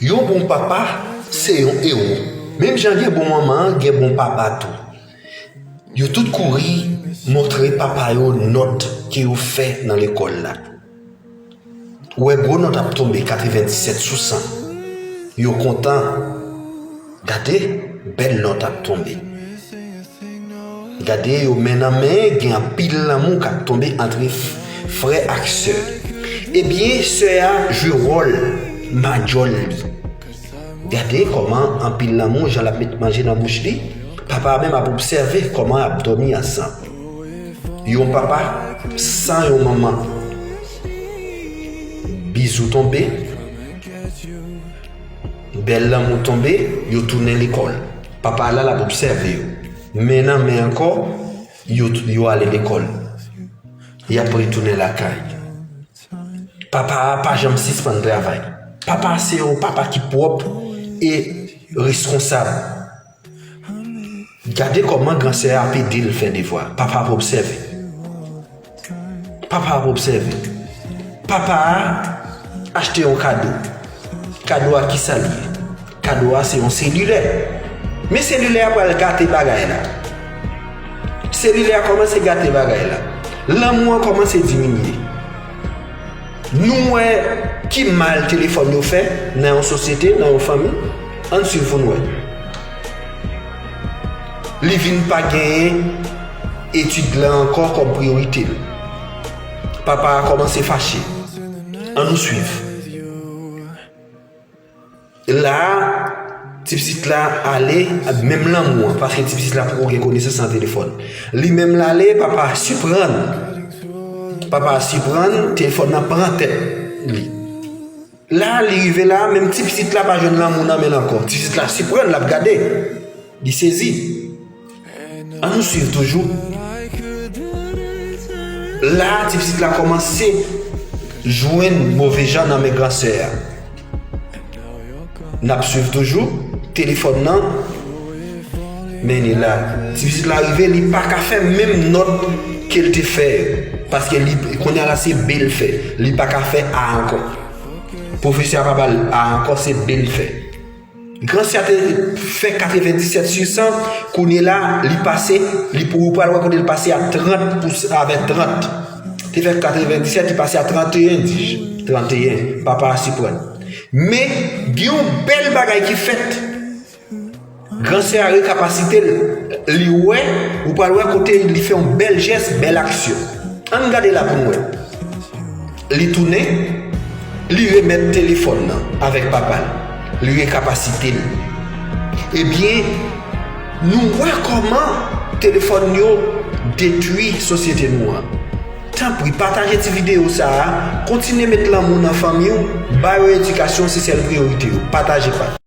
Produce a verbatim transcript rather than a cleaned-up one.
Yon bon papa se yon ewo. Menm jan gen bon manman an, gen bon papa tou. Yo tout kouri montre papa yo nòt ke yo fè nan lekòl la. Ou wè gwo nòt ap tonbe, katrevenndisèt sou san. Yo kontan. Gade, bèl nòt ap tonbe. Gade yo men nan men, gen anpil lanmou k ap tonbe antre f-, frè ak sè. Ebyen, sè a jwe wòl madjòl li. Gade kòman anpil lanmou, jan l ap met manje nan bouch li. Papa a menm ap obsève kòman y ap dòmi ansanm. Yon papa san yon manman. Bizou tonbe, bèl lanmou tonbe, yo tounen lekòl. Papa a la, l ap obsève yo. Men nan men ankò, yo, yo ale lekòl. Y ap retounen lakay. Papa a pa janm sispann travay. Papa a se yon papa ki pwòp e reskonsab. Gade kòman gran sè a ap ede l fè devwa. Papa ap obsève. Papa ap obsève. Papa a achte yon kado. Kado a, kisa l ye? Kado a se yon selilè. Men selilè a pral gate bagay la. Selilè a kòmanse gate bagay la. Lanmou an kòmanse diminye. Nou wè ki mal telefòn yo fè nan yon sosyete, nan yon fanmi. Ann swiv pou n wè. Li vin pa genyen etid la ankò kòm priyorite l. Papa a kòmanse fache. Ann nou swiv. La a, ti pitit la ale, menm lanmou an, paske ti pitit la poko gen konesans nan telefòn. Li menm l ale, papa a siprann. Papa a siprann, telefòn nan pran tèt li. La, li rive la, menm ti pitit la pa jwenn lanmou nan men l ankò. Ti pitit la siprann, l ap gade. Li sezi. Ann nou swiv toujou. La, ti pitit la kòmanse jwenn move jan nan men gran sè a. N ap swiv toujou. Telefòn nan mennen la. Ti pitit la rive, li pa ka fè menm nòt ke l te fè yo. Paske li, kounye a la, se B l fè. Li pa ka fè A ankò. Pwofesè a pa ba l A ankò, se B l fè. Gran sè a te fè katrevenndisèt sou san, kounye la, li pase, li pou, ou pral wè kote l pase a trant pou, avè trant. Te fè katrevenndisèt, li pase a tranteyen, di, tranteyen, papa a siprann. Men, gen yon bèl bagay ki fèt. Gran sè a rekapasite l, li wè, ou pral wè kote li fè yon bèl jès, bèl aksyon. Ann gade la pou n wè. Li tounen, li remèt telefòn nan avèk papa l. Li rekapasite l. Ebyen, nou wè kòman telefòn yo detwi sosyete nou an. Tanpri, pataje ti videyo sa a, kontinye met lanmou nan fanmi w, ba yo edikasyon, se sèl priyorite yo. Pataje pa.